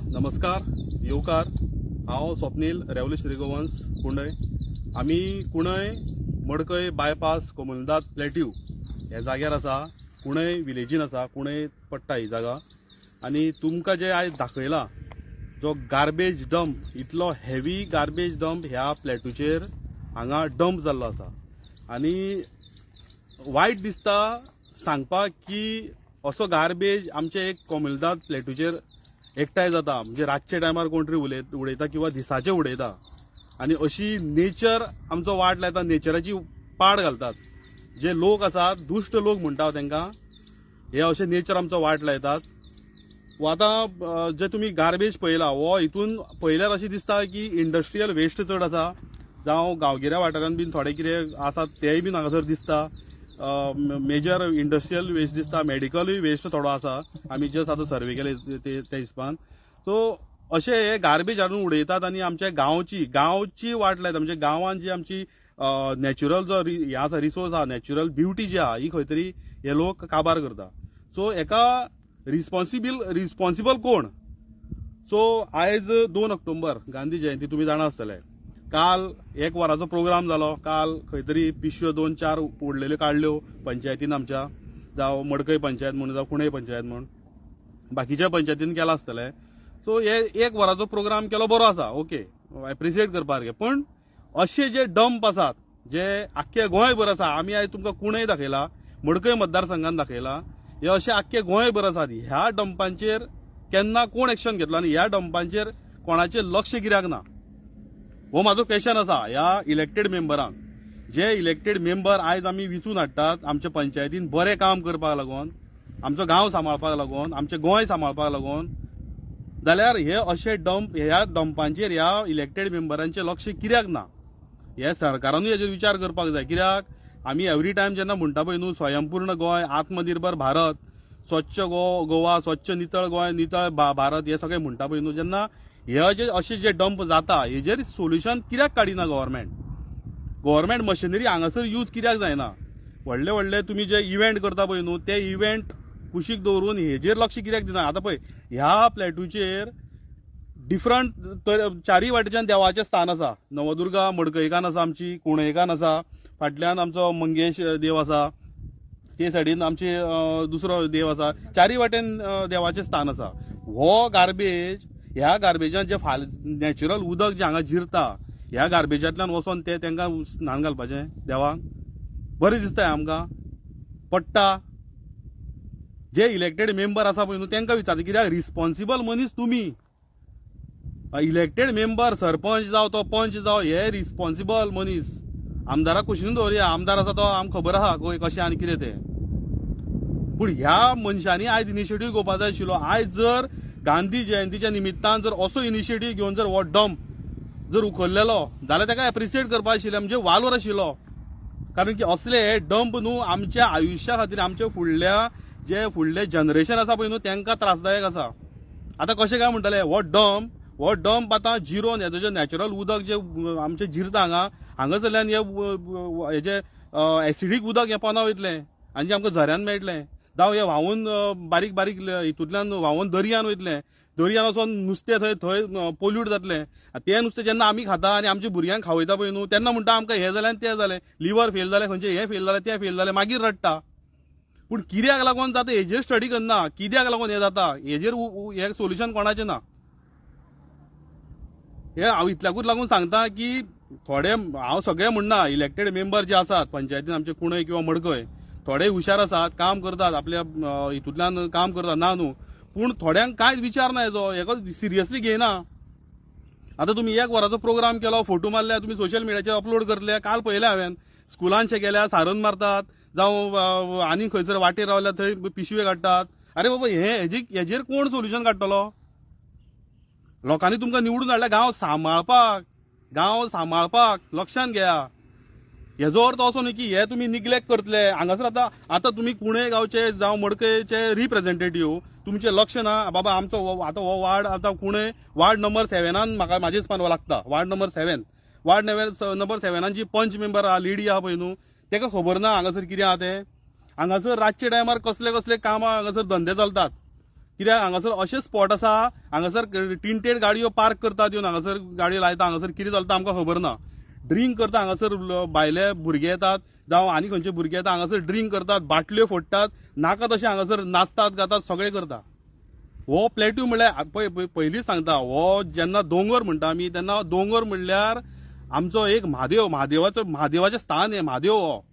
नमस्कार, येवकार. हांव स्वप्नील, रेव्होल्युशनरी गोवन्स, कुंडय. आमी कुंडय मडकय बायपास कोमुनिदाद प्लॅट्यू ह्या जाग्यार आसा. कुंडय विलेजीन आसा, कुंडय पडटा ही जागा. आनी तुमकां जे आयज दाखयला जो गार्बेज डंप, इतलो हेवी गार्बेज डंप ह्या प्लॅटूचेर हांगा डंप जाल्लो आसा. आनी वायट दिसता सांगपाक की असो गार्बेज आमचे एक कोमुनिदाद प्लॅटूचेर एकठांय जाता. म्हणजे रातच्या टायमार कोण तरी उडयता किंवा दिसाचे उडयता आनी अशी नेचर आमचो वाट लायता, नेचराची पाड घालतात. जे लोक आसात, दुश्ट लोक म्हणटा हांव तांकां, हे अशे नेचर आमचो वाट लायतात. वो आतां जे तुमी गार्बेज पळयला, हो हितून पळयल्यार अशें दिसता की इंडस्ट्रियल वेस्ट चड आसा, जावं गांवगिऱ्या वाठारांत बीन थोडे कितें आसा तेय बीन हांगासर दिसता. मेजर इंडस्ट्रियल वेस्ट दिसता, मेडिकलूय वेस्ट थोडो आसा. आमी जस्ट आतां सर्वे केले ते त्या हिसपान. सो अशे हे गार्बेज हाडून उडयतात आनी आमच्या गांवची वाट लायता. म्हणजे गांवान जी आमची नॅचरल जो हें आसा, रिसोर्स आसा, नॅचरल ब्युटी जी आसा, ही खंय तरी हे लोक काबार करता. सो एका रिस्पॉन्सिबल कोण? सो आयज 2 ऑक्टोबर गांधी जयंती, तुमी जाणा आसतले. काल एक वराचो प्रोग्राम जालो. काल खंय तरी पिशव्यो 2-4 उडलेल्यो काडल्यो पंचायतीन आमच्या, जावं मडकय पंचायत म्हूण, जावं कुंडय पंचायत म्हूण, बाकीच्या पंचायतीन केलां आसतलें. सो हे एक वराचो प्रोग्राम केलो, बरो आसा, ओके, एप्रिशिएट करपा सारकें. पूण अशे जे डंप आसात जे आख्खे गोंयभर आसा, आमी आयज तुमकां कुंडय दाखयला, मडकय मतदारसंघान दाखयला, हे अशे आख्खे गोंयभर आसात. ह्या डंपांचेर केन्ना कोण एक्शन घेतलो आनी ह्या डंपांचेर कोणाचें लक्ष कित्याक ना, हो म्हाजो क्वेश्चन आसा ह्या इलेक्टेड मेंबरांक. जे इलेक्टेड मेंबर आयज आमी विचून हाडटात आमच्या पंचायतीन बरें काम करपाक लागून, आमचो गांव सांबाळपाक लागून, आमचें गोंय सांबाळपाक लागून, जाल्यार हे अशे डंप, ह्या डंपांचेर ह्या इलेक्टेड मेंबरांचें लक्ष कित्याक ना, हे सरकारानूय हेजेर विचार करपाक जाय. कित्याक आमी एवरी टायम जेन्ना म्हणटा पळय न्हू, स्वयंपूर्ण गोंय, आत्मनिर्भर भारत, स्वच्छ गोवा, स्वच्छ नितळ गोंय, नितळ भारत, हे सगळे म्हणटा पळय न्हू, जेन्ना हे जे अशे जे डंप जाता हेजेर सोल्युशन कित्याक काडिना गव्हर्मेंट? गव्हर्मेंट मशिनरी हांगासर यूज कित्याक जायना? व्हडले व्हडले तुमी जे इव्हेंट करता पळय न्हू, ते इव्हेंट कुशीक दवरून हेजेर लक्ष कित्याक दिना? आतां पळय ह्या प्लॅटूचेर डिफरंट तर चारय वाटेच्यान देवाचें स्थान आसा. नवदुर्गा मडकयकान आसा, आमची कुंडयकान आसा, फाटल्यान आमचो मंगेश देव आसा, ते सायडीन आमचे दुसरो देव आसा. चारय वाटेन देवाचें स्थान आसा. हो गार्बेज, ह्या गार्बेजान जे फाल नॅचरल उदक जें हांगा जिरता, ह्या गार्बेजांतल्यान वचोन ते तांकां स्नान घालपाचें देवाक बरें दिसता आमकां पडटा. जे इलेक्टेड मेंबर आसा पळय न्हू, तांकां विचारता, कित्याक रिस्पॉन्सिबल मनीस तुमी इलेक्टेड मेंबर, सरपंच जावं तो पंच जावं, हे रिस्पॉन्सिबल मनीस. आमदाराक कुशीन दवरया, आमदार आसा तो आमकां खबर आसा खंय कशें आनी कितें तें. पूण ह्या मनशांनी आयज इनिशिएटीव घेवपा जाय आशिल्लो. आयज जर गांधी जयंतीच्या निमित्तान जर असो इनिशिएटीव घेवन जर हो डंप जर उखल्लेलो जाल्यार ताका एप्रिशिएट करपा आशिल्लें, म्हणजे वालोर आशिल्लो. कारण की असले हे डंप न्हू आमच्या आयुश्या खातीर, आमच्या फुडल्या जे फुडले जनरेशन आसा पळय न्हू, तांकां त्रासदायक आसा. आतां कशें काय म्हणटले, हो डंप आतां जिरोन हेजो जे नॅचरल उदक जे आमचें जिरता हांगा, हांगासरल्यान हे हेजे एसिडीक उदक हें पोंदा वयतलें आनी जें आमकां झऱ्यान मेळटलें, जावं हे व्हांवून बारीक बारीक हितूंतल्यान व्हांवून दर्यान वयतलें, दर्यान वचोन नुस्तें थंय थंय पोल्यूट जातलें. तें नुस्तें जेन्ना आमी खाता आनी आमच्या भुरग्यांक खावयता पळय न्हू, तेन्ना म्हणटा आमकां हें जालें आनी तें जालें, लिवर फेल जालें, खंयचें हें फेल जालें, तें फेल जालें, मागीर रडटा. पूण कित्याक लागून जाता हेजेर स्टडी करना, कित्याक लागून हें जाता हेजेर हें सोल्युशन कोणाचें ना. हे हांव इतल्याकूच लागून सांगता की थोडे, हांव सगळे म्हणना, इलेक्टेड मेंबर जे आसात पंचायतीन आमचे कुंडय किंवा मडकय, थोडे हुशार आसात, काम करतात, आपल्या हितूंतल्यान काम करतात, ना न्हू, पूण थोड्यांक कांयच विचार ना हेजो, हेका सिरियसली घेयना. आतां तुमी एक वराचो प्रोग्राम केलो, फोटो मारले, तुमी सोशल मिडियाचेर अपलोड करतले. काल पळयलें हांवें, स्कुलान गेल्या सारन मारतात, जावं आनी खंयसर वाटेर रावल्या थंय पिशवे काडटात. अरे बाबा, हे हेजेर कोण सोल्युशन काडटलो? लोकांनी तुमकां निवडून हाडल्या गांव सांबाळपाक, गांव सांबाळपाक. लक्षांत घेया, हेजो अर्थ असो न्ही की हे तुमी निग्लेक्ट करतले. हांगासर आतां आतां तुमी कुणे गांवचे जावं मडकयचे रिप्रेझेंटेटीव, तुमचें लक्ष ना बाबा. आमचो आतां हो वार्ड, आतां कुणे वार्ड नंबर 7 म्हाका म्हाजे हिसपान लागता. वार्ड नंबर 7, वार्ड नंबर 7 जी पंच मेंबर आहा, लेडी आहा पळय न्हू, तेका खबर ना हांगासर कितें आहा तें. हांगासर रातच्या टायमार कसले कसले कामां, हांगासर धंदे चलतात. कित्याक हांगासर अशे स्पॉट आसा, हांगासर टिंटेड गाडयो पार्क करतात येवन, हांगासर गाडयो लायता, हांगासर कितें चलता आमकां खबर ना. ड्रिंक करता हांगासर, भायले भुरगे येतात जावं आनी खंयचे भुरगे येता, हांगासर ड्रिंक करतात, बाटल्यो फोडटात, नाका तशें हांगासर नाचतात गातात सगळें करता. हो प्लेट्यू म्हणल्यार पळय पयलींच सांगता, हो जेन्ना दोंगर म्हणटा आमी तेन्ना दोंगर म्हणल्यार आमचो एक म्हादेव, म्हादेवाचो म्हादेवाचें स्थान हें म्हादेव हो.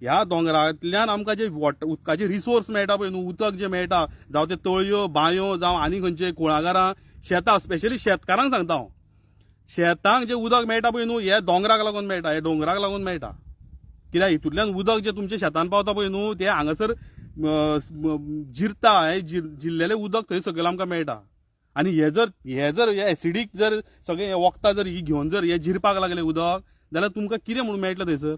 ह्या दोंगरांतल्यान आमकां जे वॉटर उदकाचे रिसोर्स मेळटा पळय न्हू, उदक जें मेळटा, जावं ते तळयो बांयो जावं आनी खंयचे कुळागरां शेतां, स्पेशली शेतकारांक सांगता हांव, शेतांक जें उदक मेळटा पळय न्हू हे दोंगराक लागून मेळटा, हे दोंगराक लागून मेळटा. कित्याक हितूंतल्यान उदक जें तुमच्या शेतान पावता पळय न्हू तें हांगासर जिरता, हे जिरलेलें उदक थंय सकयल आमकां मेळटा. आनी हे जर हे जर हे एसिडीक जर सगळे हे वखदां जर ही घेवन जर हे जिरपाक लागले उदक जाल्यार तुमकां कितें म्हणून मेळटलें थंयसर,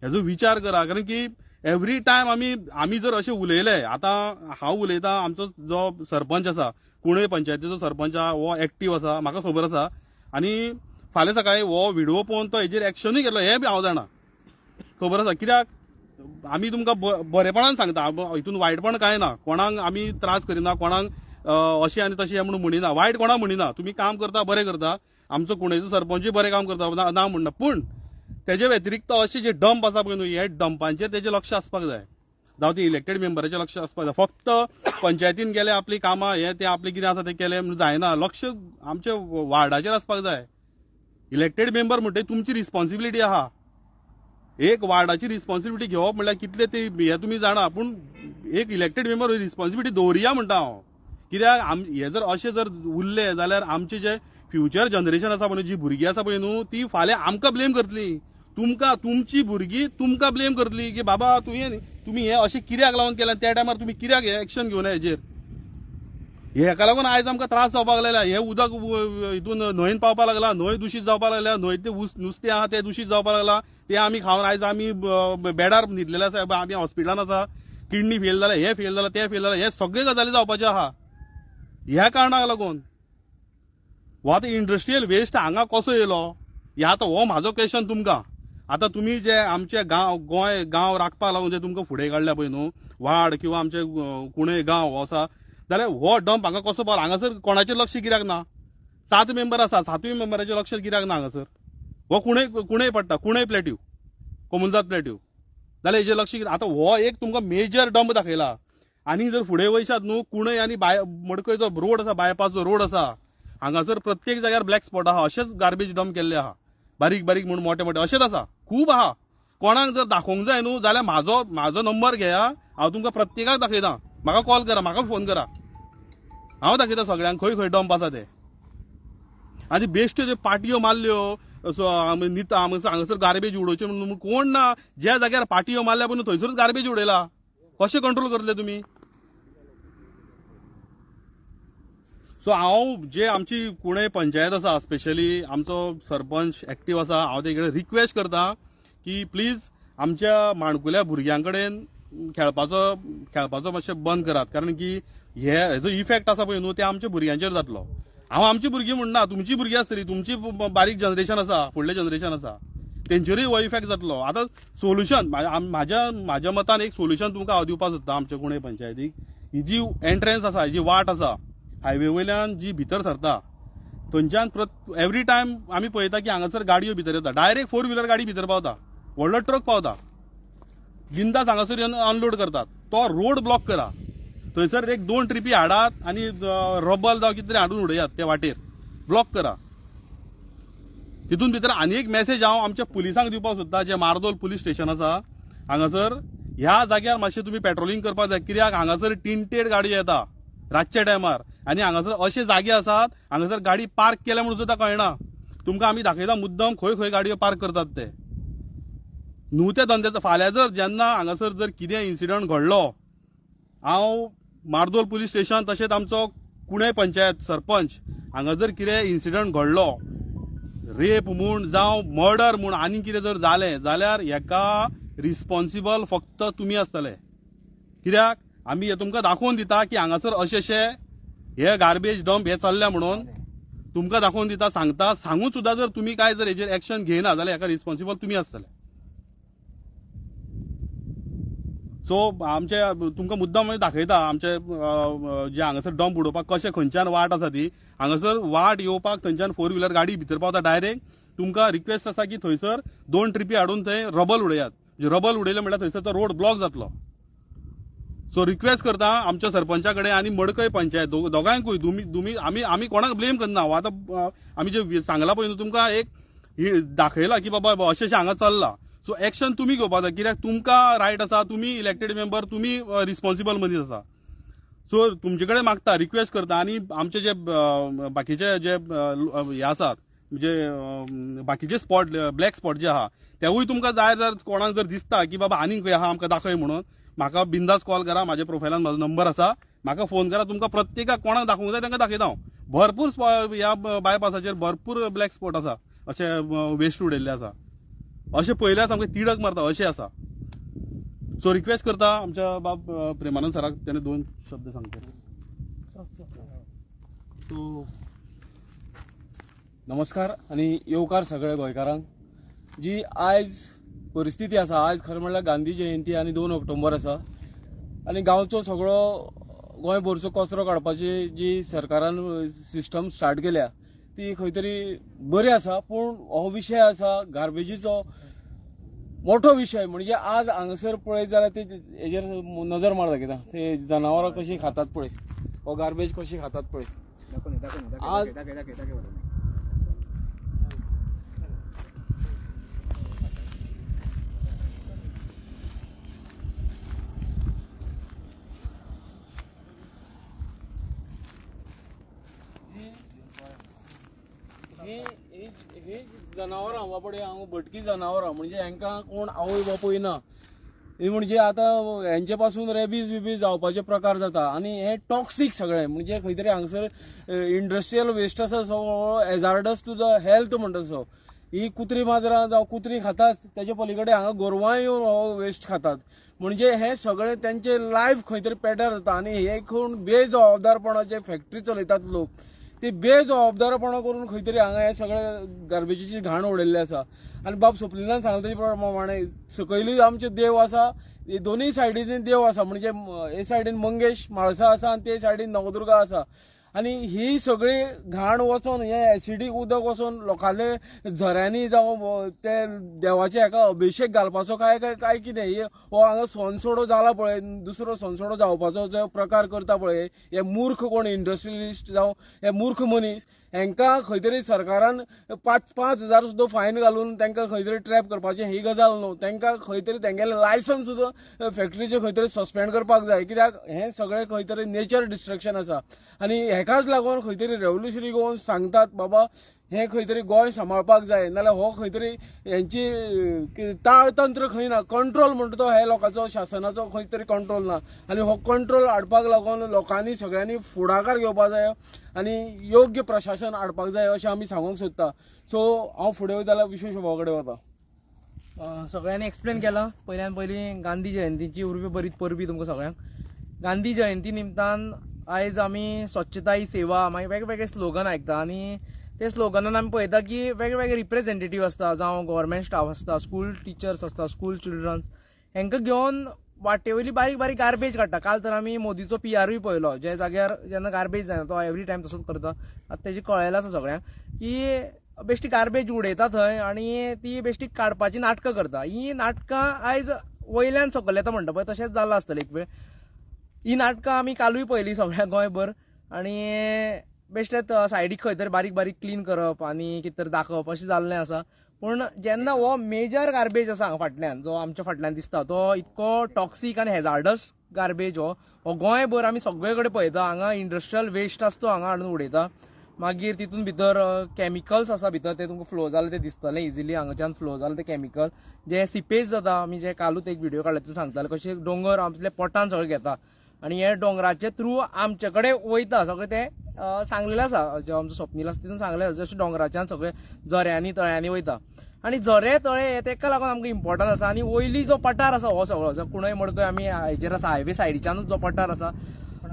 हेजो विचार करा. कारण की एवरी टायम आमी आमी जर अशें उलयले, आतां हांव उलयतां, आमचो जो सरपंच आसा कुणय पंचायतीचो सरपंच आहा हो एक्टीव आसा, म्हाका खबर आसा. आनी फाल्यां सकाळीं हो व्हिडिओ पळोवन तो हेजेर एक्शनूय घेतलो हें बी हांव जाणा, खबर आसा. कित्याक आमी तुमकां बरेपणान सांगता, हितून वायटपण कांय ना, कोणाक आमी त्रास करिना, कोणाक अशें आनी तशें म्हणून म्हणिना, वायट कोणाक म्हणिना. तुमी काम करता बरें करता, आमचो कुणयचो सरपंचूय बरें काम करता ना म्हणना, पूण तेजे व्यतिरिक्त अशे जे डंप आसा पळय न्हू हे डंपांचेर तेजें लक्ष आसपाक जाय, जावं ते इलेक्टेड मेंबराचें लक्ष आसपाक जाय. फक्त पंचायतीन गेले आपली कामां हे ते आपलें कितें आसा तें केलें म्हणून जायना, लक्ष आमच्या वार्डाचेर आसपाक जाय. इलेक्टेड मेंबर म्हणटकीर तुमची रिस्पॉन्सिबिलिटी आहा, एक वार्डाची रिस्पॉन्सिबिलिटी घेवप म्हणल्यार कितले ते हे तुमी जाणा, पूण एक इलेक्टेड मेंबर रिस्पॉन्सिबिलिटी दवरिया म्हणटा हांव. कित्याक हे जर अशें जर उरले जाल्यार आमचे जे फ्युचर जनरेशन आसा पळय, जी भुरगीं आसा पळय न्हू ती फाल्यां आमकां ब्लेम करतली, तुमकां तुमची भुरगीं तुमकां ब्लेम करतली की बाबा तुवें तुमी हे अशें कित्याक लावन केलें, त्या टायमार तुमी कित्याक हे एक्शन घेवना हेजेर. हेका लागून आयज आमकां त्रास जावपाक लागला. हे उदक हितून न्हंयेन पावपाक लागला, न्हंय दुशीत जावपाक लागल्या, न्हंयेंतलें नुस्तें आहा तें दुशीत जावपाक लागला, तें आमी खावन आयज आमी बेडार न्हिदलेले आसा, आमी हॉस्पिटलान आसा, किडनी फेल जाला, हे फेल जाला, तें फेल जाला, हे सगळे गजाली जावपाच्यो आहा ह्या कारणाक लागून. हो आतां इंडस्ट्रियल वेस्ट हांगा कसो येयलो हे आतां हो म्हाजो क्वेश्चन तुमकां. आतां तुमी जे आमचे गांव गोंय गांव राखपाक लागून जे तुमकां फुडें काडल्या पळय न्हू वाड किंवा आमचे कुणय गांव हो आसा, जाल्यार हो डंप हांगा कसो पावलो, हांगासर कोणाचें लक्ष कित्याक ना? 7 मेंबर आसा, 7 मेंबराचें लक्ष कित्याक ना हांगासर? हो कुणय कुणय पडटा, कुणय प्लेट्यू, कोमुलजात प्लेट्यू, जाल्यार हेजें लक्ष कित्याक? आतां हो एक तुमकां मेजर डंप दाखयला. आनी जर फुडें वयशात न्हू कुणय आनी बाय मडकय जो रोड आसा, बायपास जो रोड आसा, हांगासर प्रत्येक जाग्यार ब्लॅक स्पॉट आहा, अशेंच गार्बेज डंप केल्ले आहा, बारीक बारीक म्हूण मोटे मोटे अशेंच आसा, खूब आहा. कोणाक जर दाखोवंक जाय न्हू जाल्यार म्हाजो म्हाजो नंबर घेया, हांव तुमकां प्रत्येकाक दाखयता, म्हाका कॉल करा, म्हाका फोन करा, हांव दाखयता सगळ्यांक खंय खंय डंप आसा ते. आनी बेश्ट्यो ज्यो पाटयो मारल्यो निता हांगासर गार्बेज उडोवच्यो म्हणून कोण ना, ज्या जाग्यार पाटयो मारल्या पळय थंयसरूच गार्बेज उडयला, कशें कंट्रोल करतले तुमी? सो हांव जे आमची कुणय पंचायत आसा, स्पेशली आमचो सरपंच एक्टीव आसा, हांव तेजे कडेन रिक्वेस्ट करता की प्लीज आमच्या माणकुल्या भुरग्यां कडेन खेळपाचो खेळपाचो मातशें बंद करात, कारण की हे हेजो इफेक्ट आसा पळय न्हू ते आमच्या भुरग्यांचेर जातलो. हांव आमची भुरगीं म्हणना, तुमची भुरगीं आसतली, तुमची बारीक जनरेशन आसा, फुडलें जनरेशन आसा, तेंचेरूय हो इफेक्ट जातलो. आतां सोल्युशन म्हाज्या म्हाज्या मतान एक सोल्युशन तुमकां हांव दिवपाक सोदता. आमच्या कुणय पंचायतीक ही जी एंट्रन्स आसा, ही जी वाट आसा हायवे वयल्यान जी भितर सरता थंयच्यान एवरी टायम आमी पळयता की हांगासर गाडयो भितर येता, डायरेक्ट 4 व्हिलर गाडी भितर पावता, व्हडलो ट्रक पावता, बिंदास हांगासर येवन अनलोड करतात. तो रोड ब्लॉक करा, थंयसर एक 2 ट्रिपी हाडात आनी रबल जावं कितें तरी हाडून उडयात त्या वाटेर, ब्लॉक करा. तितून भितर आनी एक मेसेज हांव आमच्या पुलिसांक दिवपाक सोदता, जे मार्दोल पुलीस स्टेशन आसा हांगासर ह्या जाग्यार मातशें तुमी पेट्रोलिंग करपाक जाय, कित्याक हांगासर टिंटेड गाडी येता रातच्या टायमार आनी हांगासर अशे जागे आसात हांगासर गाडी पार्क केल्या म्हणून सुद्दां कळना. तुमकां आमी दाखयता मुद्दम खंय खंय गाडयो पार्क करतात ते. न्हू त्या धंद्याचो फाल्यां जर जेन्ना हांगासर जर कितें इन्सिडंट घडलो, हांव मार्दोल पुलीस स्टेशन तशेंच आमचो कुणय पंचायत सरपंच हांगा जर कितें इन्सिडंट घडलो, रेप म्हूण जावं मर्डर म्हूण आनी कितें जर जालें जाल्यार हेका रिस्पॉन्सिबल फक्त तुमी आसतले. कित्याक आमी हे तुमकां दाखोवन दिता की हांगासर अशे अशे हे गार्बेज डंप हे चल्ल्या म्हणून तुमकां दाखोवन दिता, सांगता, सांगून सुद्दां जर तुमी काय जर हेजेर एक्शन घेयना जाल्यार हेका रिस्पॉन्सिबल तुमी आसतले. सो आमचे तुमकां मुद्दाम दाखयता आमचे जे हांगासर डंप उडोवपाक कशें खंयच्यान वाट आसा ती. हांगासर वाट येवपाक थंयच्यान 4 व्हिलर गाडी भितर पावता डायरेक्ट. तुमकां रिक्वेस्ट आसा की थंयसर 2 ट्रिपी हाडून थंय रबल उडयात. रबल उडयलें म्हणल्यार थंयसर तो रोड ब्लॉक जातलो. सो रिक्वेस्ट करता आमच्या सरपंचा कडेन आनी मडकय पंचायत दोगांयकूय दुमी आमी कोणाक ब्लेम करना. आतां आमी जे सांगला पळय न्हू तुमकां एक दाखयला की बाबा अशें अशें हांगा चल्लां. सो एक्शन तुमी घेवपाक जाय, कित्याक तुमकां रायट आसा, तुमी इलेक्टेड मेंबर, तुमी रिस्पॉन्सिबल मनीस आसा. सो तुमचे कडेन मागता, रिक्वेस्ट करता. आनी आमचे जे बाकीचे जे हे आसात, म्हणजे बाकीचे स्पॉट ब्लॅक स्पॉट जे आहा तेवूय तुमकां जाय जर कोणाक जर दिसता की बाबा आनीक खंय आहा आमकां दाखय म्हणून, म्हाका बिंदास कॉल करा. म्हाज्या प्रोफायलान म्हाजो नंबर आसा, म्हाका फोन करा. तुमकां प्रत्येकाक कोणाक दाखोवंक जाय तांकां दाखयता हांव. भरपूर ह्या बायपासाचेर भरपूर ब्लॅक स्पॉट आसा, अशे वेस्ट उडयल्ले आसा, अशें पयल्यार सामकें तिडक मारता अशें आसा. सो रिक्वेस्ट करता आमच्या बाब प्रेमानंद सराक, तेणे 2 शब्द सांगचे. सो नमस्कार आनी येवकार सगळ्या गोंयकारांक. जी आयज परिस्थिती आसा, आयज खरें म्हणल्यार गांधी जयंती आनी 2 ऑक्टोबर आसा आनी गांवचो सगळो गोंयभरचो कचरो काडपाची जी सरकारान सिस्टम स्टार्ट केल्या ती खंय तरी बरी आसा, पूण हो विशय आसा गार्बेजीचो मोठो विशय. म्हणजे आज हांगासर पळयत जाल्यार ते हेजेर नजर मार दाखयता, ते जनावरां कशी खातात पळय, हो गार्बेज कशी खातात पळय. आज ही जनावरां बाबडे हांगा भटकी जनावरां, म्हणजे हांकां कोण आवय बापूय ना, ही म्हणजे आतां हेंचे पासून रेबीज बिबीज जावपाचे प्रकार जाता आनी हे टॉक्सीक सगळें. म्हणजे खंय तरी हांगसर इंडस्ट्रियल वेस्ट आसा सगळो हॅजार्डस टू the health म्हणटा तसो. ही कुत्री माजरां जावं कुत्री खातात, तेजे पलीकडे हांगा गोरवांय येवन हो वेस्ट खातात. म्हणजे हे सगळें तेंचे लायफ खंय तरी पेड्यार जाता आनी हे कोण बेजबाबदारपणाचे फॅक्टरी चलयतात लोक, ते बेजबाबदारपणा करून खंय तरी हांगा हे सगळे गार्बेजीची घाण उडयल्ली आसा. आनी बाब स्वप्निलान सांगला तेजे प्रमाणे सकयलूय आमचे देव आसा, दोनूय सायडीनी देव आसा, म्हणजे हे सायडीन मंगेश म्हाळसा आसा आनी ते सायडीन नवदुर्गा आसा. आनी ही सगळी घाण वचोन हे एसिडीक उदक वचोन लोकांले झऱ्यांनी जावं ते देवाचे हेका अभिशेक घालपाचो काय काय काय कितें हो हांगा सोनसोडो जाला पळय, दुसरो सोनसोडो जावपाचो जो प्रकार करता पळय हे मूर्ख कोण इंडस्ट्रियलिस्ट जावं हे मूर्ख मनीस, हेंकां खंय तरी सरकारान 5-5 हजार सुद्दां फायन घालून तांकां खंय तरी ट्रॅप करपाचें ही गजाल न्हू. तांकां खंय तरी तेंगेलें लायसन्स सुद्दां फॅक्टरीचें खंय तरी सस्पेंड करपाक जाय, कित्याक हें सगळें खंय तरी नेचर डिस्ट्रक्शन आसा. आनी हेकाच लागून खंय तरी रेवोल्युशनरी गोवन सांगतात बाबा हें खंय तरी गोंय सांबाळपाक जाय, नाल्यार हो खंय तरी हेंची ताळतंत्र खंय ना, कंट्रोल म्हणटा तो हे लोकांचो शासनाचो खंय तरी कंट्रोल ना. आनी हो कंट्रोल हाडपाक लागून लोकांनी सगळ्यांनी फुडाकार घेवपाक जाय आनी योग्य प्रशासन हाडपाक जाय अशें आमी सांगूंक सोदता. सो हांव फुडें वयता जाल्यार विश्वेश भावा कडेन वता. सगळ्यांनी एक्सप्लेन केलां. पयल्यान पयलीं गांधी जयंतीची उर्बी बरी परबी तुमकां सगळ्यांक. गांधी जयंती निमतान आयज आमी स्वच्छता ही सेवा मागीर वेगवेगळे स्लोगन आयकता आनी ते स्लोगनान आमी पळयता की वेगवेगळे रिप्रेझेंटेटीव आसता, जावं गव्हर्मेंट स्टाफ आसता, स्कूल टिचर्स आसता, स्कूल चिल्ड्रन्स, हेंकां घेवन वाटे वयली बारीक बारीक गार्बेज काडटा. काल तर आमी मोदीचो पीआरूय पळयलो, जे जाग्यार जेन्ना गार्बेज जायना तो एवरी टायम तसोच करता. आतां तेजें कळ्ळेलें आसा सगळ्यांक की बेश्टी गार्बेज उडयता थंय आनी ती बेश्टी काडपाची नाटकां करता. ही नाटकां आयज वयल्यान सकयल येता म्हणटा पळय तशेंच जालां आसतलें एक वेळ. ही नाटकां आमी कालूय पळयली सगळ्या गोंयभर आनी बेश्टेच सायडीक खंय तरी बारीक बारीक क्लीन करप आनी कितें तरी दाखोवप अशें जाल्लें आसा. पूण जेन्ना हो मेजर गार्बेज आसा हांगा फाटल्यान, जो आमच्या फाटल्यान दिसता तो इतको टॉक्सीक आनी हॅजार्डस गार्बेज हो गोंयभर आमी सगळे कडेन पळयता. हांगा इंडस्ट्रियल वेस्ट आसा तो हांगा हाडून उडयता, मागीर तितून भितर केमिकल्स आसा भितर, ते तुमकां फ्लो जालें ते दिसतलें इजिली. हांगाच्यान फ्लो जालें ते केमिकल जे सिपेज जाता. आमी जे कालूच एक व्हिडियो काडला तितून सांगताले कशें दोंगर आपल्या पोटान सगळें घेता आनी हे दोंगराचे थ्रू आमचे कडेन वयता सगळें ते सांगलेलें आसा. जो आमचो स्वप्नील आसा तितून सांगलें आसा जशें दोंगराच्यान सगळे झऱ्यांनी तळ्यांनी वयता आनी झरे तळे हे तेका लागून आमकां इम्पॉर्टंट आसा. आनी वयली जो पठार आसा हो सगळो जो कुणय मडकय आमी हेजेर आसा हायवे सायडीच्यानूच जो पठार आसा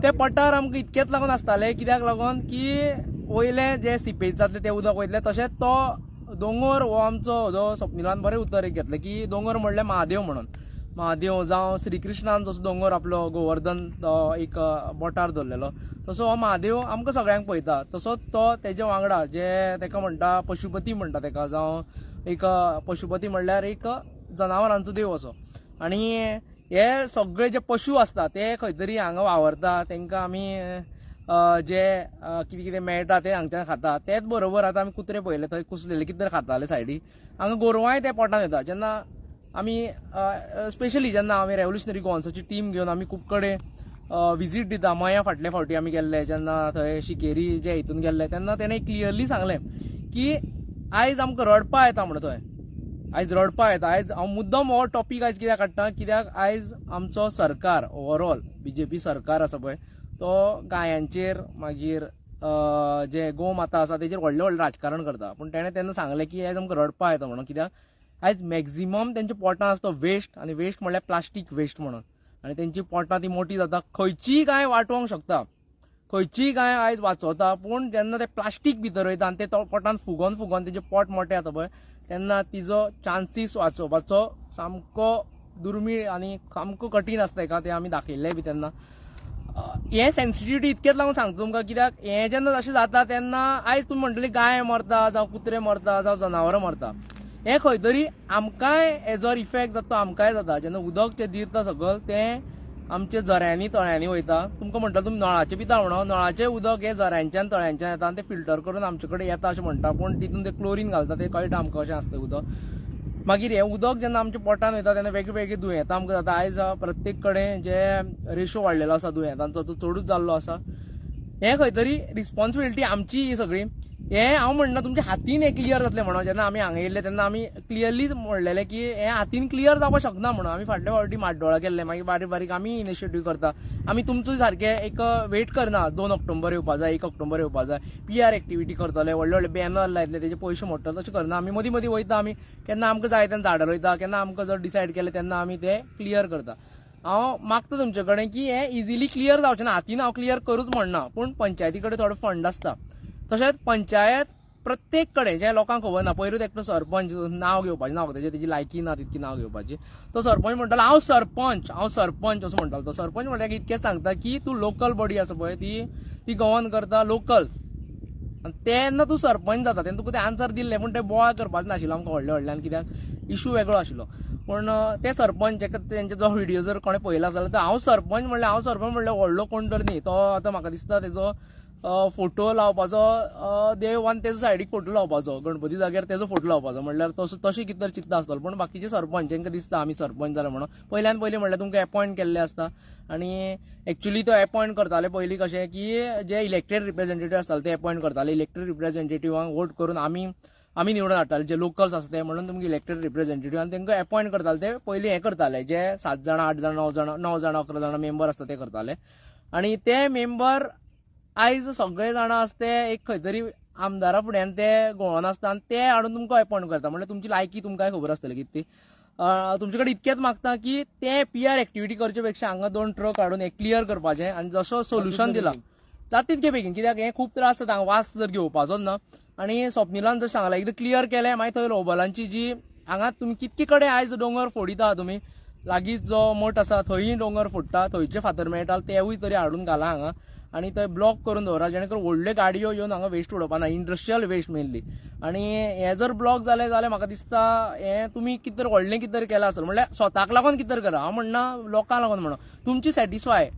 ते पठार आमकां इतकेच लागून आसताले कित्याक लागून की वयले जे सिपेज जातले ते उदक वयतले. तशेंच तो दोंगर हो आमचो जो स्वप्निलान बरें उतर एक घेतलें की दोंगर म्हणल्यार महादेव म्हणून, महादेव जावं श्रीकृष्णान जसो दोंगर आपलो गोवर्धन एक बोटार दवरलेलो तसो हो महादेव आमकां सगळ्यांक पळयता. तसोच तो तेजे वांगडा जे तेका म्हणटा पशुपती म्हणटा तेका, जावं एक पशुपती म्हणल्यार एक जनावरांचो देव असो. आनी हे सगळे जे पशु आसता ते खंय तरी हांगा वावरता, तेंकां आमी जे कितें कितें मेळटा ते हांगच्यान खाता. तेच बरोबर आतां आमी कुत्रे पळयले थंय कुसलेले कितें तरी खाताले सायडी, हांगा गोरवांय ते पोटान येता. जेन्ना आमी स्पेशली जेन्ना आमी रेव्होल्युशनरी गोवन्साची टीम घेवन आमी खूब कडेन विजीट दिता, मया फाटले फावटी आमी गेल्ले जेन्ना थंय शिकेरी जे हितून गेल्ले तेन्ना तेणें क्लियरली सांगलें की आयज आमकां रडपा येता म्हणून थंय आयज रडपा येता. आयज हांव मुद्दम हो टॉपीक आयज कित्याक काडटा, कित्याक आयज आमचो सरकार ओवरऑल बीजेपी सरकार आसा पळय तो गायांचेर मागीर जे गोमाता आसा तेजेर व्हडलें व्हडलें राजकारण करता. पूण तेणें तेन्ना सांगलें की आयज आमकां रडपा येता म्हणून, कित्याक आयज मॅक्झिमम तेंच्या पोटां आसता वेस्ट, आनी वेस्ट म्हणल्यार प्लास्टीक वेस्ट म्हणून, आनी तेंची पोटां ती मोटी जाता. खंयचीय गाय वाटोवंक शकता, खंयचीय गाय आयज वाचवता, पूण जेन्ना ते प्लास्टीक भितर वयता आनी ते पोटान फुगोन फुगोन तेजें पोट मोटें जाता पळय तेन्ना तिजो चान्सीस वाचोवपाचो सामको दुर्मीळ आनी सामको कठीण आसता तेका, तें आमी दाखयल्लें बी तेन्ना. हें सेन्सिटिविटी इतकेंच लागून सांगता तुमकां, कित्याक हें जेन्ना अशें जाता तेन्ना आयज तुमी म्हणटली गाय मरता जावं कुत्रे मरता जावं जनावरां मरता, हें खंय तरी आमकांय हेजो इफेक्ट जाता, तो आमकांय जाता. जेन्ना उदक जें दिरता सगळें तें आमच्या झऱ्यांनी तळ्यांनी वयता. तुमकां म्हणटा तुमी नळाचें पिता म्हणून, नळाचें उदक हें झऱ्यांच्यान तळ्यांच्यान येता आनी तें फिल्टर करून आमचे कडेन येता अशें म्हणटा, पूण तितून तें क्लोरीन घालता तें कळटा आमकां अशें आसता उदक. मागीर हें उदक जेन्ना आमच्या पोटान वयता तेन्ना वेगळे दुयेंतां आमकां जाता. आयज प्रत्येक कडेन जे रेशो वाडलेलो आसा दुयेंतांचो तो चडूच जाल्लो आसा. हें खंय तरी रिस्पॉन्सिबिलिटी आमची ही सगळी. हें हांव म्हणना तुमच्या हातीन हें क्लियर जातलें म्हणून, जेन्ना आमी हांगा येयल्ले तेन्ना आमी क्लियरली म्हणलेलें की हें हातीन क्लियर जावपाक शकना म्हणून. आमी फाटले फावटी म्हाड्डोळा केल्ले, मागीर बारीक बारीक आमी इनिशिएटीव करता. आमी तुमचो सारकें एक वेट करना 2 ऑक्टोबर येवपा जाय, 1 ऑक्टोबर येवपा जाय, पी आर एक्टिविटी करतले, व्हडले व्हडले बॅनर लायतले, तेजे पयशे मोडटले, तशें करना. आमी मदीं मदीं वयता, आमी केन्ना आमकां जाय तेन्ना झाडां रोयता, केन्ना आमकां जर डिसायड केलें तेन्ना आमी ते क्लियर करता. हांव मागता तुमचे कडेन की हें इजिली क्लियर जावचें ना, हातीन हांव क्लियर करूच म्हणना, पूण पंचायती कडेन थोडो फंड आसता. तशेंच पंचायत प्रत्येक कडेन जे लोकांक खबर ना, पयरूच एकटो सरपंच नांव घेवपाचें ना तेजें, तेजी लायकी ना तितकी नांव घेवपाची, तो सरपंच म्हणटालो हांव सरपंच, हांव सरपंच असो म्हणटालो. तो सरपंच म्हणल्यार इतकेंच सांगता की तूं लोकल बॉडी आसा पळय ती गवर्न करता लोकल्स, आनी तेन्ना तूं सरपंच जाता. तेन्ना तुका ते आन्सर दिल्ले, पूण ते बोवाळ करपाचें नाशिल्लो आमकां व्हडले व्हडल्यान, कित्याक इशू वेगळो आशिल्लो. पूण ते सरपंच तेंचे जो व्हिडियो जर कोणें पळयला जाल्यार हांव सरपंच म्हणल्यार हांव सरपंच म्हणल्यार व्हडलो कोण तर न्ही, तो आतां म्हाका दिसता तेजो फोटो लावपाचो देव आनी तेजो सायडीक फोटो लावपाचो, गणपती जाग्यार तेजो फोटो लावपाचो, म्हणल्यार तसो तशें कितें तरी चिंतता आसतलो. पूण बाकीचे सरपंच जेंकां दिसता आमी सरपंच जाले म्हणून पयल्यान पयलीं म्हणल्यार तुमकां एपॉयंट केल्ले आसता. आनी एक्चुली तो एपॉयंट करताले पयलीं कशें की जे इलेक्टेड रिप्रेझेंटेटीव आसताले ते एपॉयंट करताले, इलेक्टेड रिप्रेझेंटेटिवांक वोट करून आमी आमी निवडून हाडटाले जे लोकल्स आसता ते, म्हणून तुमकां इलेक्टेड रिप्रेझेंटेटीव आनी तांकां एपॉयंट करताले. ते पयलीं हें करताले जे 7 जाणां 8 जाणां 9 जाणां 9 जाणां 11 जाणां मेंबर आसता ते करताले. आनी ते मेंबर आयज सगळे जाणां आसता ते एक खंय तरी आमदारा फुड्यान ते घोळोन आसता आनी ते हाडून तुमकां एपॉयंट करता. म्हणल्यार तुमची लायकी तुमकांय खबर आसतली कितें ती. तुमचे कडेन इतकेंच मागता की ते पी आर एक्टिविटी करचे पेक्षा हांगा 2 ट्रक हाडून हें क्लियर करपाचें आनी जसो सोल्युशन दिला जाता तितके बेगीन, कित्याक हें खूब त्रास जाता हांगा वास जर घेवपाचोच ना. आनी स्वप्निलान जशें सांगलां एकदां क्लियर केलें मागीर थंय रोबलांची जी हांगा तुमी कितके कडेन आयज दोंगर फोडिता तुमी, लागींच जो मठ आसा थंय दोंगर फोडटा, थंयचे फातर मेळटा तेवूय तरी हाडून घाला हांगा आनी थंय ब्लॉक करून दवरा, जेणे करून व्हडल्यो गाडयो येवन हांगा वेस्ट उडोवपा ना, इंडस्ट्रियल वेस्ट मेनली. आनी हें जर ब्लॉक जालें जाल्यार म्हाका दिसता हें तुमी कितें तरी व्हडलें कितें तरी केलां आसतलें, म्हणल्यार स्वताक लागून कितें तरी करा, हांव म्हणना लोकांक लागून म्हणून, तुमची सॅटिस्फाय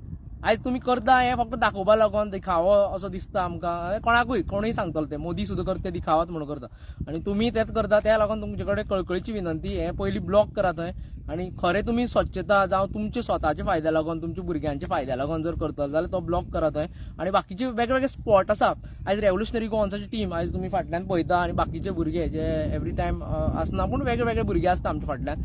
आयज तुमी करता हें फक्त दाखोवपा लागून दिखावो असो दिसता आमकां, कोणाकूय कोणूय सांगतलो ते मोदी सुद्दां करता दिखावत म्हणून करता आनी तुमी तेंच करता. त्या लागून तुमचे कडेन कळकळीची विनंती, हें पयलीं ब्लॉक करा थंय आनी खरें तुमी स्वच्छता जावं तुमचे स्वताचे फायद्या लागून तुमच्या भुरग्यांच्या फायद्या लागून जर करतले जाल्यार तो ब्लॉक करा थंय. आनी बाकीचे वेगवेगळे स्पॉट आसा, आयज रेव्होल्युशनरी गोवन्साची टीम आयज तुमी फाटल्यान पळयता आनी बाकीचे भुरगे जे एवरी टायम आसना पूण वेगळे भुरगे आसता आमच्या फाटल्यान,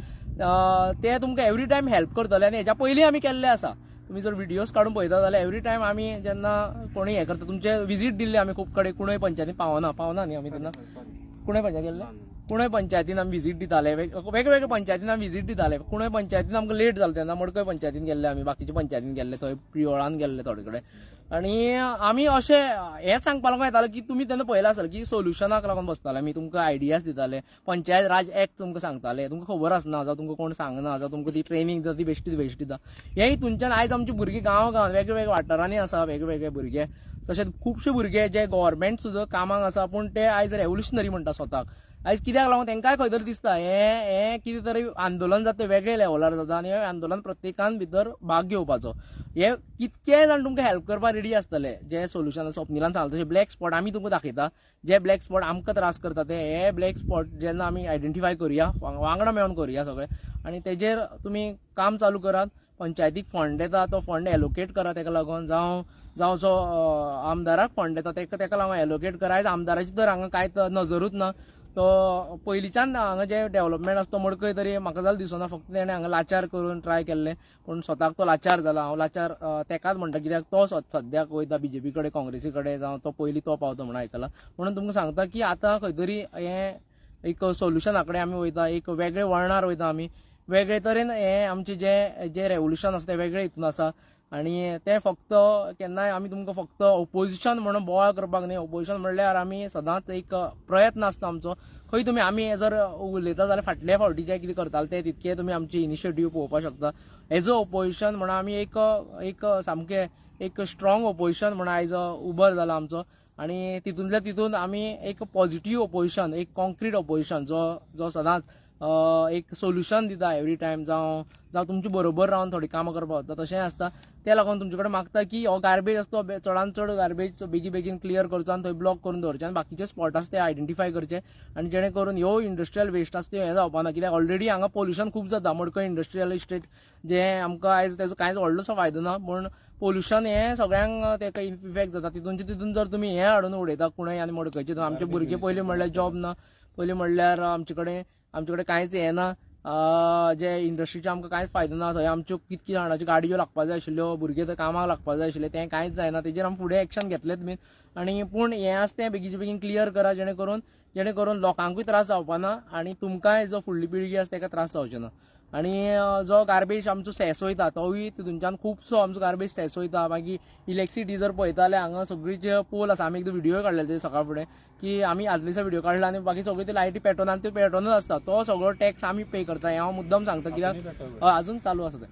ते तुमकां एवरी टायम हेल्प करतले. आनी हेज्या पयलीं आमी केल्ले आसा, तुमी जर व्हिडियोज काडून पळयता जाल्यार एवरी टायम आमी जेन्ना कोणूय हें करता, तुमचे विजीट दिल्ले आमी खूब कडेन, कुणय पंचायतीन पावना न्ही आमी तेन्ना, कुणय पंचायत गेल्ले, कुणय पंचायतीन आमी विजीट दिताले, वेगवेगळे पंचायतीन आमी विजीट दिताले. कुणय पंचायतीन आमकां लेट जालो तेन्ना मडकय पंचायतीन गेल्ले आमी, बाकीच्या पंचायतीन गेल्ले, थंय प्रियोळान गेल्ले थोडे कडेन. आनी आमी अशें हें सांगपा लागून येताले की तुमी तेन्ना पळयलां आसतलें की सोल्युशनाक लागून बसताले आमी, तुमकां आयडियाज दिताले, पंचायत राज एक्ट तुमकां सांगताले, तुमकां खबर आसना जावं तुमकां कोण सांगना जावं तुमकां ती ट्रेनींग दिता ती बेश्टी बेश्टी दिता. हे हितूनच्यान आयज आमची भुरगीं गांव गांवांत वेगळे वेगळे वाठारांनी आसा, वेगळे वेगळे भुरगे, तशेंच खुबशे भुरगे जे गव्हर्मेंट सुद्दां कामाक आसा पूण ते आयज रेव्होल्युशनरी म्हणटा स्वताक. आयज कित्याक लागून तांकांय खंय तरी दिसता हें हें कितें तरी आंदोलन जाता, वेगळे लेवलार जाता आनी हें आंदोलन प्रत्येकान भितर भाग घेवपाचो. हे कितके जाण तुमकां हेल्प करपाक रेडी आसतले, जे सोल्युशन स्वप्निलान सांगलां तशें ब्लॅक स्पॉट आमी तुमकां दाखयता, जे ब्लॅक स्पॉट आमकां त्रास करता ते हे ब्लॅक स्पॉट जेन्ना आमी आयडेंटिफाय करुया, वांगडा मेळोन करुया सगळे आनी तेजेर तुमी काम चालू करात. पंचायतीक फंड येता तो फंड एलोकेट करा तेका लागून, जावं जावं जो आमदाराक फंड येता तेका लागून एलोकेट करा. आयज आमदाराची तर हांगा कांय नजरूच ना, तो पयलींच्यान हांगा जे डेव्हलपमेंट आसा तो मडकय तरी म्हाका जाल्यार दिसना, फक्त तेणें हांगा लाचार करून ट्राय केल्लें पूण स्वताक तो लाचार जाला. हांव लाचार तेकाच म्हणटा कित्याक तो सद्याक वयता बीजेपी कडेन, काँग्रेसी कडेन, जावं तो पयलीं तो पावता म्हणून आयकला. म्हणून तुमकां सांगता की आतां खंय तरी हें एक सोल्युशना कडेन आमी वयता, एक वेगळे वळणार वयता आमी, वेगळे तरेन हें आमचें जें जें रेवोल्युशन आसा तें वेगळें हितून आसा. आनी तें फक्त केन्नाय आमी तुमकां फक्त ओपोजिशन म्हणून बोवाळ करपाक न्ही, ओपोजिशन म्हणल्यार आमी सदांच एक प्रयत्न आसता आमचो. खंय तुमी आमी जर उलयता जाल्यार फाटल्या फावटी जें कितें करताले तें तितकें तुमी आमची इनिशिएटीव पळोवपाक शकता. एज अ ओपोजिशन म्हणून आमी एक एक सामकें एक स्ट्रॉंग ओपोजिशन म्हणून आयज उबर जाला आमचो. आनी तितूंतल्या तितून आमी एक पॉझिटीव ओपोजिशन, एक कॉन्क्रीट ओपोजिशन जो जो सदांच एक सोल्युशन दिता एवरी टायम, जावं जावं तुमचे बरोबर रावन थोडीं कामां करपाक वता तशेंय आसता. ते लागून तुमचे कडेन मागता की हो गार्बेज आसता तो चडान चड गार्बेज बेगी बेगीन क्लियर करचो आनी थंय ब्लॉक करून दवरचें आनी बाकीचे स्पॉट आसा ते आयडेंटिफाय करचे आनी जेणे करून ह्यो इंडस्ट्रियल वेस्ट आसा त्यो हें जावपा ना. कित्याक ऑलरेडी हांगा पोल्युशन खूब जाता. मडकय इंडस्ट्रियल इस्टेट जें आमकां आयज तेजो कांयच व्हडलोसो फायदो ना, पूण पोल्युशन हें सगळ्यांक तेका इफेक्ट जाता. तितूनचे तितून जर तुमी हें हाडून उडयता कुणय आनी मडकयचे, आमचे भुरगे पयलीं म्हणल्यार जॉब ना, पयलीं म्हणल्यार आमचे कडेन कांयच हें ना, जे इंडस्ट्रीचे आमकां कांयच फायदो ना. थंय आमच्यो कितकी जाणाच्यो गाडयो लागपा जाय आशिल्ल्यो, भुरगे थंय कामाक लागपा जाय आशिल्ले, तें कांयच जायना. तेजेर आमी फुडें एक्शन घेतलेच बीन आनी पूण हें आसा तें बेगीन बेगीन क्लियर करा, जेणे करून लोकांकूय त्रास जावपा ना आनी तुमकांय जो फुडली पिळगी आसा तेका त्रास जावचे ना. आनी जो गार्बेज आमचो सेस वयता तोवूय तितूनच्यान खुबसो आमचो गार्बेज सेस वयता. मागीर इलेक्ट्रिसिटी जर पळयता जाल्यार हांगा सगळी जे पोल आसा, आमी एकदां व्हिडियो काडलेले ते सकाळ फुडें की आमी आदले दिसा व्हिडियो काडला आनी बाकी सगळी ते लायटी पेटोवन आनी ते पेटोनच आसता, तो सगळो टॅक्स आमी पे करता. हें हांव मुद्दम सांगता कित्याक अजून चालू आसा तें,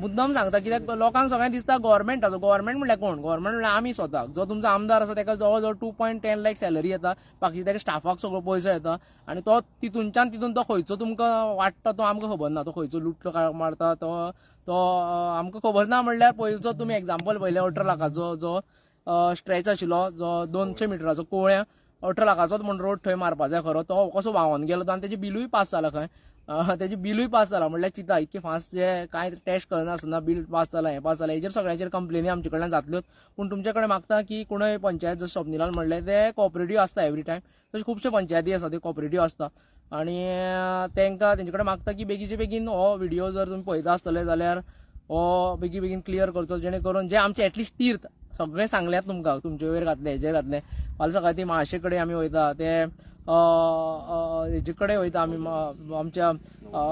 मुद्दम सांगता कित्याक लोकांक सगळ्यांक दिसता गव्हर्मेंटाचो. गव्हर्मेंट म्हणल्यार कोण? गव्हर्मेंट म्हणल्यार आमी स्वताक. जो तुमचो आमदार आसा तेका जवळ जवळ 2.10 लाख सॅलरी येता, बाकी तेका स्टाफाक सगळो पयसो येता आनी तो तितूनच्यान तितून तो खंयचो तुमकां वाडटा तो आमकां खबर ना, तो खंयचो लुटलो मारता तो तो आमकां खबर ना. म्हणल्यार पयसो तुमी एग्जाम्पल पळयलें 18 लाखाचो जो स्ट्रेच आशिल्लो, जो 200 मिटराचो कोवळ्या 18 लाखाचोच म्हण रोड थंय मारपा जाय खरो, तो कसो व्हांवन गेलो आनी तेजें बिलूय पास जाला खंय, तेजें बिलूय पास जाला. म्हणल्यार चिंता इतके फास्ट जे कांय टेस्ट करनासतना बिल पास जाला, हें पास जाला, हेजेर सगळ्यांचेर कंप्लेनी आमचे कडल्यान जातल्योच. पूण तुमचे कडेन मागता की कोणय पंचायत जशें स्वप्निलान म्हणलें ते कॉपरेटीव आसता एवरी टायम, तशें खुबशे पंचायती आसा त्यो कॉपरेटीव आसता आनी तेंकां तेंचे कडेन मागता की बेगीचे बेगीन हो व्हिडियो जर तुमी पळयता आसतले जाल्यार हो बेगी बेगीन क्लियर करचो, जेणे करून जे आमचे एटलिस्ट तीर्थ सगळें सांगल्यात तुमकां, तुमचे वयर घातलें हेजेर घातलें. फाल्यां सकाळी ती म्हाळशे कडेन आमी वयता, ते हेजे कडेन वयता आमी, आमच्या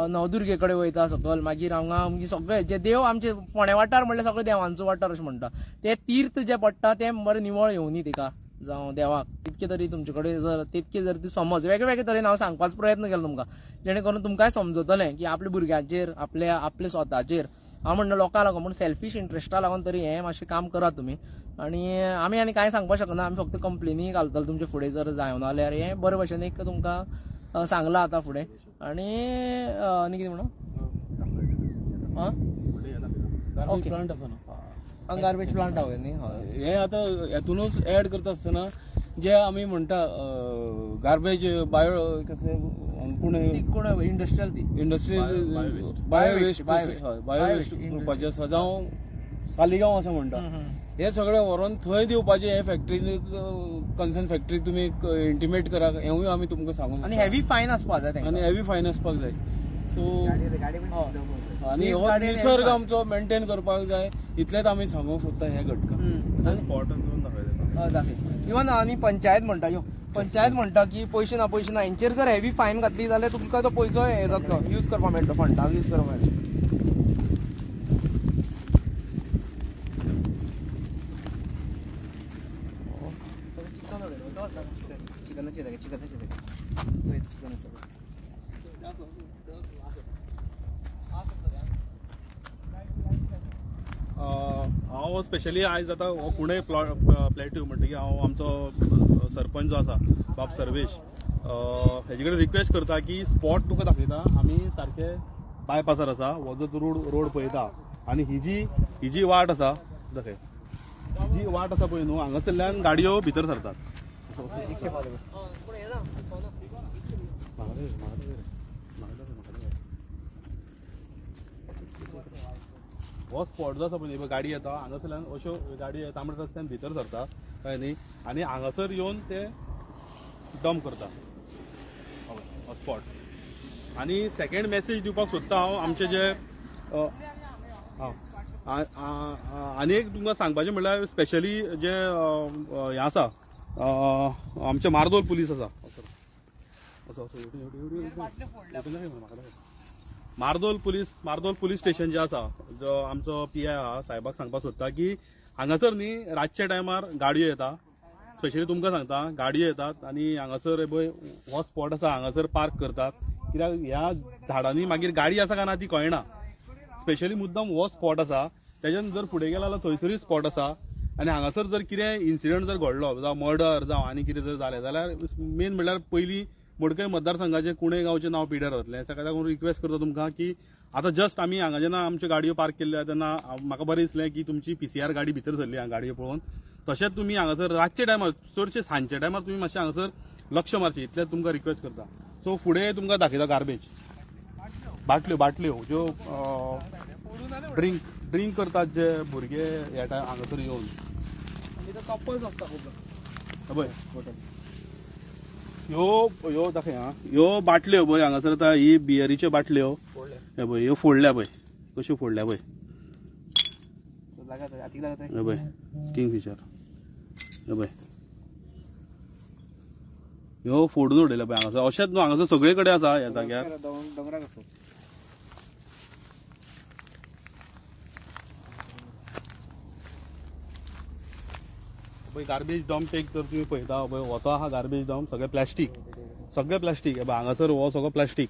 नवदुर्गे कडेन वयता सकल, मागीर हांगा आमगे सगळे जे देव आमचे फोंडें वाठार म्हणल्यार सगळे देवांचो वाठार अशें म्हणटा, ते तीर्थ जे पडटा ते बरें निवळ येवनी तिका जावं देवाक, तितके तरी तुमचे कडेन जर तितके जर ती समज वेगळे वेगळे तरेन हांव सांगपाचो प्रयत्न केलो तुमकां, जेणे करून तुमकांय समजतलें की आपल्या भुरग्यांचेर आपल्या आपल्या स्वताचेर, हांव म्हणटा लोकांक लागून पूण सेल्फीश इंट्रस्टा लागून तरी हें मातशें काम करात तुमी. आनी आमी आनी कांय सांगपाक शकना, आमी फक्त कंप्लेनी घालतले तुमचे फुडें जर जायना जाल्यार हें बरे भशेन एक तुमकां सांगलां आतां फुडें. आनी आनी कितें म्हणून गार्बेज प्लांट आसा न्हू, गार्बेज प्लांट आहा न्ही, हय. हे आतां हेतूनच एड करता आसतना जे आमी म्हणटा गार्बेज बायो कसले पूण कोण इंडस्ट्रियल ती industrial bio waste, bio waste करपाचें आसा, जावं सालिगांव आसा म्हणटा, हे सगळे व्हरोन थंय दिवपाचे. हे फॅक्टरी कन्सर्न फॅक्टरीक तुमी इंटिमेट करा, हेंवूय आमी तुमकां सांगून आनी हेवी फायन आसपा जाय, आनी हेवी फायन आसपाक जाय. सो आनी हो निसर्ग आमचो मेंटेन करपाक जाय, इतलेंच आमी सांगूंक सोदता ह्या घटकाक. दाखय इवन आनी पंचायत म्हणटा, यो पंचायत म्हणटा की पयशे ना पयशे ना, हेंचेर जर हेवी फायन घातली जाल्यार तुमकां तो पयसो हे जातलो, यूज करपाक मेळटलो, फंडाक यूज करपाक मेळटलो. चिकनाचे जागे, चिकनाचे जागे, चिकन आसा. हांव स्पेशली आयज आतां हो कुणय प्लॅट्यू म्हणटकीर हांव आमचो सरपंच जो आसा बाब सर्वेश हेजे कडेन रिक्वेस्ट करता की स्पॉट तुका दाखयता. आमी सारके बायपासार आसा, हो जो रोड पळयता आनी ही जी वाट आसा दाखय, ही जी वाट आसा पळय न्हू, हांगासरल्यान गाडयो भितर सरतात. हो स्पॉट जो आसा पळय, गाडी येता हांगासरल्यान, अश्यो गाडी तांबड्या रस्त्यान भितर सरता, कळ्ळें न्ही, आनी हांगासर येवन ते डंप करता हो स्पॉट. आनी सेकंड मेसेज दिवपाक सोदता हांव आमचे जे आनी एक तुमकां सांगपाचें म्हणल्यार स्पेशली जे हें आसा आमचे मार्दोल पुलीस आसा, मार्दोल पुलीस स्टेशन जे आसा, जो आमचो पी I आहा साहेबाक सांगपाक सोदता की हांगासर न्ही रातच्या टायमार गाडयो येता, स्पेशली तुमकां सांगता गाडयो येतात आनी हांगासर पळय हो स्पॉट आसा हांगासर पार्क करतात, कित्याक ह्या झाडांनी मागीर गाडी आसा काय ना ती कळना. स्पेशली मुद्दम हो स्पॉट आसा, तेज्यान जर फुडें गेला जाल्यार थंयसरूय स्पॉट आसा आनी हांगासर जर कितें इन्सिडंट जर घडलो, जावं मर्डर जावं आनी कितें जर जालें जाल्यार मेन म्हणल्यार पयलीं मडकय मतदारसंघाचें कुणे गांवचें नांव पिड्यार वतलें. ताका लागून रिक्वेस्ट करता तुमकां की आतां जस्ट आमी हांगा जेन्ना आमच्यो गाडयो पार्क केल्ल्यो तेन्ना म्हाका बरें दिसलें की तुमची PCR गाडी भितर सरली हांगा गाडयो पळोवन. तशेंच तुमी हांगासर रातच्या टायमार चडशे सांजच्या टायमार तुमी मातशें हांगासर लक्ष मारचें, इतलें तुमकां रिक्वेस्ट करता. सो फुडें तुमकां दाखयता गार्बेज, बाटल्यो ज्यो ड्रिंक करतात जे भुरगे ह्या टायम हांगासर येवन कपल्स आसता खूब. पळय ह्यो ह्यो दाखय हा, ह्यो बाटल्यो पळय हांगासर आतां ही बियरीच्यो बाटल्यो हे पळय, ह्यो फोडल्या पळय, कश्यो फोडल्या पळय, हे पळय किंगफिशर, हे पळय ह्यो फोडून उडयल्या पळय हांगासर. अशेंच न्हू हांगासर सगळे कडेन आसा ह्या जाग्यार. दोंगराक आसा. पळय गार्बेज डंप एक जर तुमी पळयता पळय, हो तो आहा गार्बेज डंप, सगळें प्लास्टीक, सगळें प्लास्टीक. हे पळय हांगासर हो सगळो प्लास्टीक.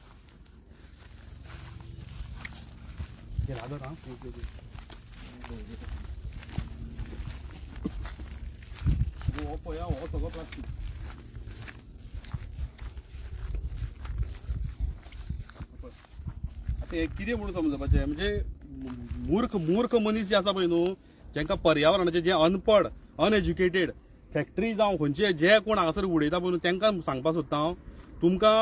हो पळया हो सगळो प्लास्टीक. आतां हें कितें म्हणून समजपाचें, म्हणजे मूर्ख मनीस जे आसा पळय न्हू, जांकां पर्यावरणाचें जे अनपड अनएज्युकेटेड फॅक्टरी जावं खंयचे जे कोण हांगासर उडयता पळय न्हू, तांकां सांगपाक सोदता हांव, तुमकां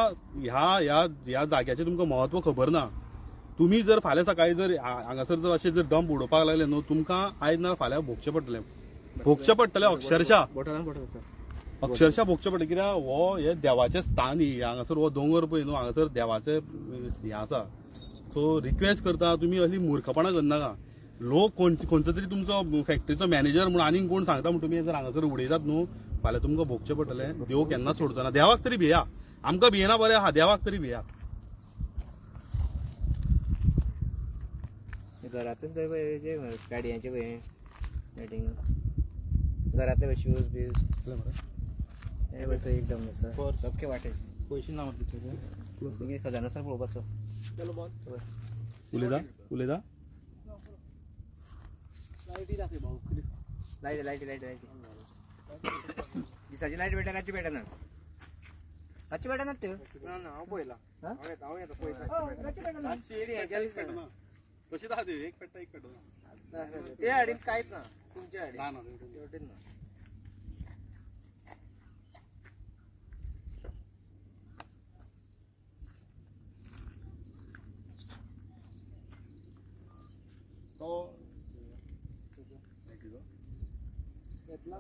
ह्या ह्या ह्या जाग्याचें तुमकां म्हत्व खबर ना. तुमी जर फाल्यां सकाळीं जर हांगासर जर अशें जर डंप उडोवपाक लागले न्हू, तुमकां आयज ना फाल्यां भोगचें पडटलें, भोगचें पडटलें अक्षरशा, अक्षरशा भोगचें पडटलें. कित्याक हो हे देवाचें स्थान न्ही, हांगासर हो दोंगर पळय न्हू, हांगासर देवाचें हें आसा. सो रिक्वेस्ट करता तुमी असली मूर्खपणां करनाका. लोक खंयचो तरी तुमचो फॅक्टरीचो मॅनेजर म्हणून आनीक कोण सांगता म्हण तुमी जर हांगासर उडयतात न्हू, फाल्यां तुमकां भोगचें पडटलें. देव केन्नाच सोडचो ना, देवाक तरी भिया, आमकां भियेना बरें आहा, देवाक तरी भिया. घरांतच गाडयांचे पळय लायटींग, घरांतले शूज बीज एकदम धपके वाटे पयशे ना खजाना सर पळोवपाचो. उलयता उलयता लायट लायट लायट लायट दिसाची लायट भेटना, रातची भेटना, रातची भेटना त्यो. हांव पळयला, हांव येता पळयता. रातची भेटना. कशी आहा एक पेट्टा एक पेट्टा ते हाडीन कांयच ना तुमच्या हाडीन तेवटेन ना. तो घेतला.